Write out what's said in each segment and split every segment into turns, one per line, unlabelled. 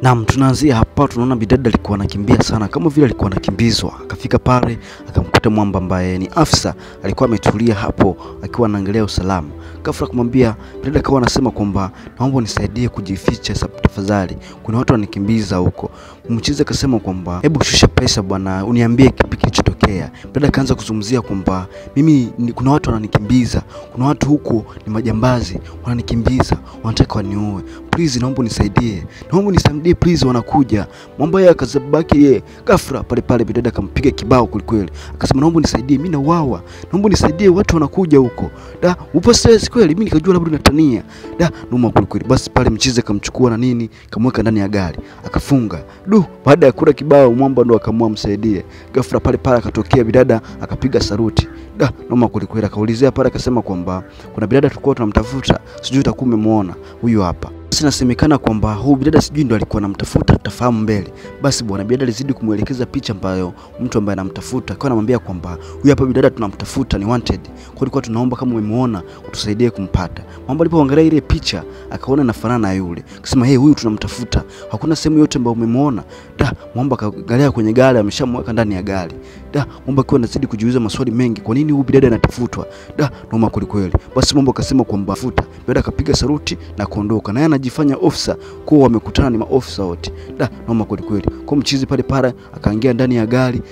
Naam, tunaanzia hapa, tunaona bidada alikuwa anakimbia sana kama vile alikuwa anakimbizwa. Akafika pale akamkuta mwamba ambaye ni afisa, alikuwa ametulia hapo akiwa anaangalia usalama. Ghafla kumwambia bidada, akawa anasema kwamba naomba unisaidie kujificha tafadhali, kuna watu wananikimbiza huko. Mchizi akasema kwamba hebu shusha pesa bwana, uniambie kipi kilichotokea. Bidada akaanza kuzungumzia kwamba mimi kuna watu wananikimbiza, kuna watu huko ni majambazi wananikimbiza, wanataka waniue, please naomba unisaidie, naomba unisaidie please, wanakuja. Mwamba yeye akazabaki yeye. Ghafla pale pale bidada akampiga kibao kweli, akasema naomba unisaidie, mimi nauawa, naomba unisaidie, watu wanakuja huko. Da, upo stress kweli, mimi nikajua labda unatania. Da, noma kweli. Basi pale mchizi akamchukua na nini, kamweka ndani ya gari, akafunga. Du, baada ya kula kibao mwamba ndo akaamua msaidie. Ghafla pale pale akatokea bidada akapiga saruti. Da, noma kweli. Akaulizia pale akasema kwamba kuna bidada tulikuwa tunamtafuta, sijui utakuwa umemuona, huyu hapa. Inasemekana kwamba huyu bidada sijui ndo alikuwa anamtafuta, tutafahamu mbele. Basi bwana bidada alizidi kumuelekeza picha ambayo mtu ambaye anamtafuta, akawa anamwambia kwamba huyu hapa bidada tunamtafuta, ni wanted. Kwa hiyo tunaomba kama umemuona utusaidie kumpata. Mwamba alipoangalia ile picha akaona inafanana na yule. Akasema hey, huyu tunamtafuta, hakuna sehemu yote ambayo umemuona. Da, mwamba akaangalia kwenye gari, ameshamweka ndani ya gari. Da, mwamba akiwa anazidi kujiuliza maswali mengi, kwa nini huyu bidada anatafutwa? Da, noma kweli. Basi mwamba akasema kwamba futa. Bidada akapiga saruti na kuondoka. Na yeye anajifanya officer kwa wamekutana ni maofisa wote. Da, noma kweli kweli. Kwa mchizi pale pale akaingia ndani ya gari,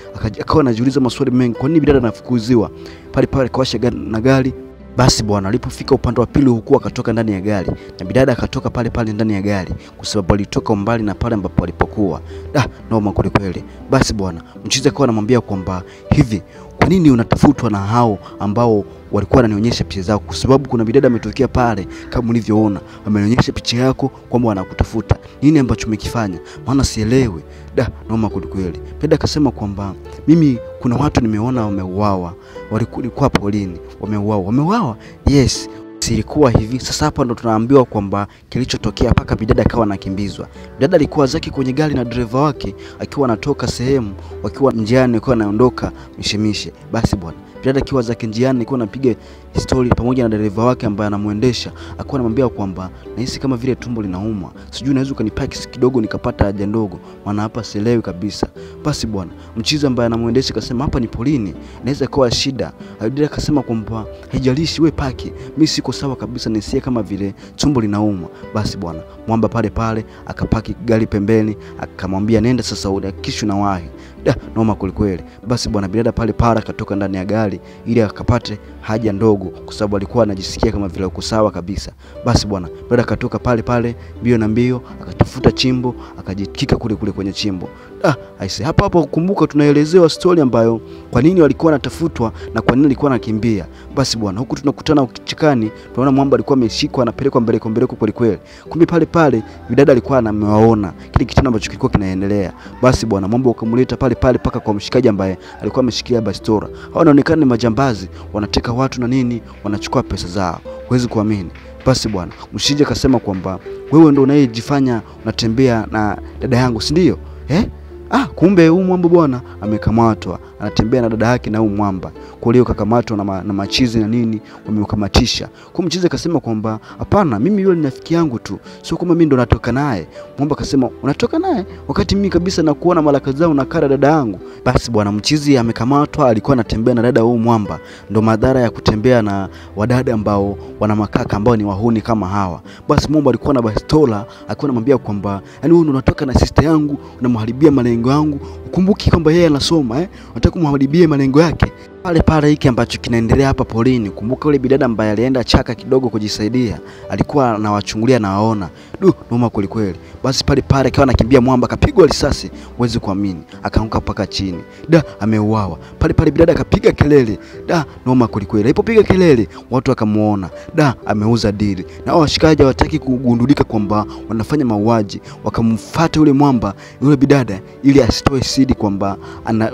akawa anajiuliza maswali mengi, kwa nini bidada anafukuziwa? Pale pale kawasha na gari. Basi bwana alipofika upande wa pili huku akatoka ndani ya gari na bidada akatoka pale pale ndani ya gari, kwa sababu alitoka umbali na pale ambapo alipokuwa. Da, noma kweli kweli. Basi bwana mchizi akawa anamwambia kwamba hivi, kwa nini unatafutwa na hao ambao walikuwa wananionyesha picha zao? Kwa sababu kuna bidada ametokea pale kama ulivyoona, amenionyesha picha yako kwamba wanakutafuta. Nini ambacho umekifanya? Maana sielewi. Da, noma kweli kweli. Bidada akasema kwamba mimi kuna watu nimeona wameuawa, walikuwa polini, wameuawa. Wameuawa? Yes. Silikuwa hivi. Sasa hapa ndo tunaambiwa kwamba kilichotokea paka bidada akawa anakimbizwa. Bidada alikuwa zake kwenye gari na dereva wake akiwa anatoka sehemu, wakiwa njiani akiwa anaondoka mishemishe. Basi bwana bidada akiwa zake njiani alikuwa anapiga story pamoja na dereva wake ambaye anamuendesha, akawa anamwambia kwamba nahisi kama vile tumbo linauma, sijui unaweza ukanipaki kidogo nikapata haja ndogo, maana hapa sielewi kabisa. Basi bwana mchizi ambaye anamuendesha akasema hapa ni polini, inaweza kuwa shida. Bidada akasema kwamba haijalishi, we paki, mimi siko sawa kabisa, nisiye kama vile tumbo linauma. Basi bwana mwamba pale pale akapaki gari pembeni, akamwambia nenda sasa uhakikishe unawahi. Da, noma kweli kweli. Basi bwana bidada pale pale akatoka ndani ya gari ili akapate haja ndogo, kwa sababu alikuwa anajisikia kama vile uko sawa kabisa. Basi bwana bidada akatoka pale pale mbio na mbio, akatafuta chimbo, akajikika kule kule kwenye chimbo. Ah, aise, hapa hapo kumbuka tunaelezewa story ambayo kwa nini walikuwa wanatafutwa na kwa nini alikuwa anakimbia. Basi bwana huku tunakutana ukichikani, tunaona mwamba alikuwa ameshikwa anapelekwa mbele kweli kweli. Kumbe pale pale bidada alikuwa anamewaona kile kitendo ambacho kilikuwa kinaendelea. Basi bwana mwamba ukamleta pale pale paka kwa mshikaji ambaye alikuwa ameshikia bastola. Hao wanaonekana ni majambazi, wanateka watu na nini, wanachukua pesa zao. Huwezi kuamini. Basi bwana mshikaji akasema kwamba wewe ndio unayejifanya unatembea na dada yangu, si ndio? Eh? Ah, kumbe huyu mwamba bwana amekamatwa, anatembea na dada yake na huyu mwamba. Kwa hiyo kakamatwa na machizi na nini, wamemkamatisha. Kwa mchizi akasema kwamba hapana, mimi yule ni rafiki yangu tu, sio kama mimi ndo natoka naye. Mwamba akasema unatoka naye wakati mimi kabisa nakuona mara kadhaa unakara dada yangu. Basi bwana mchizi amekamatwa, alikuwa anatembea na dada huyu mwamba. Ndo madhara ya kutembea na wadada ambao wana makaka ambao ni wahuni kama hawa. Basi mwamba alikuwa na bastola, alikuwa anamwambia kwamba yani wewe ndo unatoka na sister yangu, unamharibia malengo yangu, ukumbuki kwamba yeye anasoma, unataka kumharibia malengo yake. Pale pale hiki ambacho kinaendelea hapa polini, kumbuka yule bidada ambaye alienda chaka kidogo kujisaidia, alikuwa anawachungulia na waona. Du, noma kweli kweli. Basi pale pale akawa anakimbia mwamba akapigwa risasi, huwezi kuamini, akaanguka paka chini. Da, ameuawa. Pale pale bidada akapiga kelele. Da, noma kweli kweli. Alipopiga kelele, watu wakamuona. Da, ameuza dili. Na washikaji hawataki kugundulika kwamba wanafanya mauaji, wakamfuata yule mwamba, yule bidada ili asitoe siri kwamba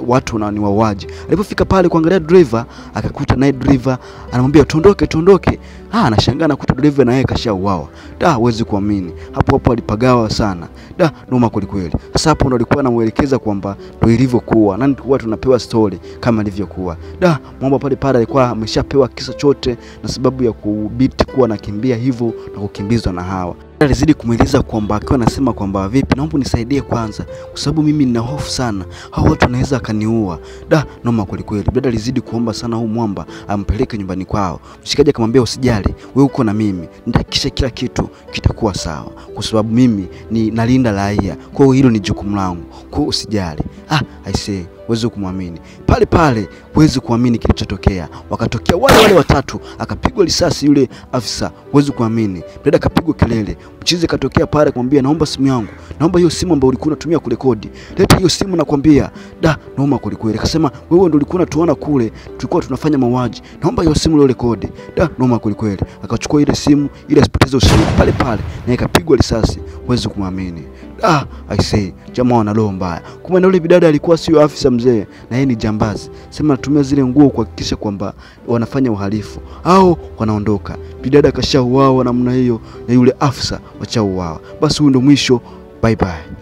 watu ni wauaji. Alipofika pale kuangalia driver, akakuta naye driver anamwambia tuondoke tuondoke. Ah, anashangaa nakuta driver na yeye kashauawa. Da, huwezi kuamini. Hapo hapo alipagawa sana. Da, noma kweli kweli. Sasa hapo ndo alikuwa anamuelekeza kwamba ndo ilivyokuwa. Nani tulikuwa tunapewa story kama ilivyokuwa. Da, mwamba pale pale alikuwa ameshapewa kisa chote na sababu ya kubiti kuwa anakimbia hivyo na kukimbizwa na hawa. Alizidi kumweleza kwamba akiwa anasema kwamba vipi, naomba unisaidie kwanza kwa sababu mimi nina hofu sana, hao watu wanaweza akaniua. Da, noma kweli kweli. Bidada alizidi kuomba sana huu mwamba ampeleke nyumbani kwao. Mshikaji akamwambia usijali, wewe uko na mimi, nitahakikisha kila kitu kitakuwa sawa kwa sababu mimi ni nalinda raia, kwa hiyo hilo ni jukumu langu, kwa hiyo usijali. Ah, I say huwezi kumwamini. Pale pale huwezi kuamini kilichotokea. Wakatokea wale wale watatu, akapigwa risasi yule afisa, huwezi kuamini. Dada akapigwa kelele. Mchizi katokea pale kumwambia naomba simu yangu, naomba hiyo simu ambayo ulikuwa unatumia kurekodi, leta hiyo simu nakwambia. Da, noma kweli kweli. Akasema wewe ndio ulikuwa unatuona kule tulikuwa tunafanya mauaji, naomba hiyo simu leo rekodi. Da, noma kweli kweli. Akachukua ile simu ili asipoteze ushahidi pale pale, na ikapigwa risasi, huwezi kumwamini. Ah, I say jamaa wana roho mbaya. Kumbe na yule bidada alikuwa sio afisa mzee, na yeye ni jambazi. Sema anatumia zile nguo kuhakikisha kwamba wanafanya uhalifu au wanaondoka. Bidada kashauawa namna hiyo na yule afisa wachauawa. Basi huyu ndo mwisho. Bye bye.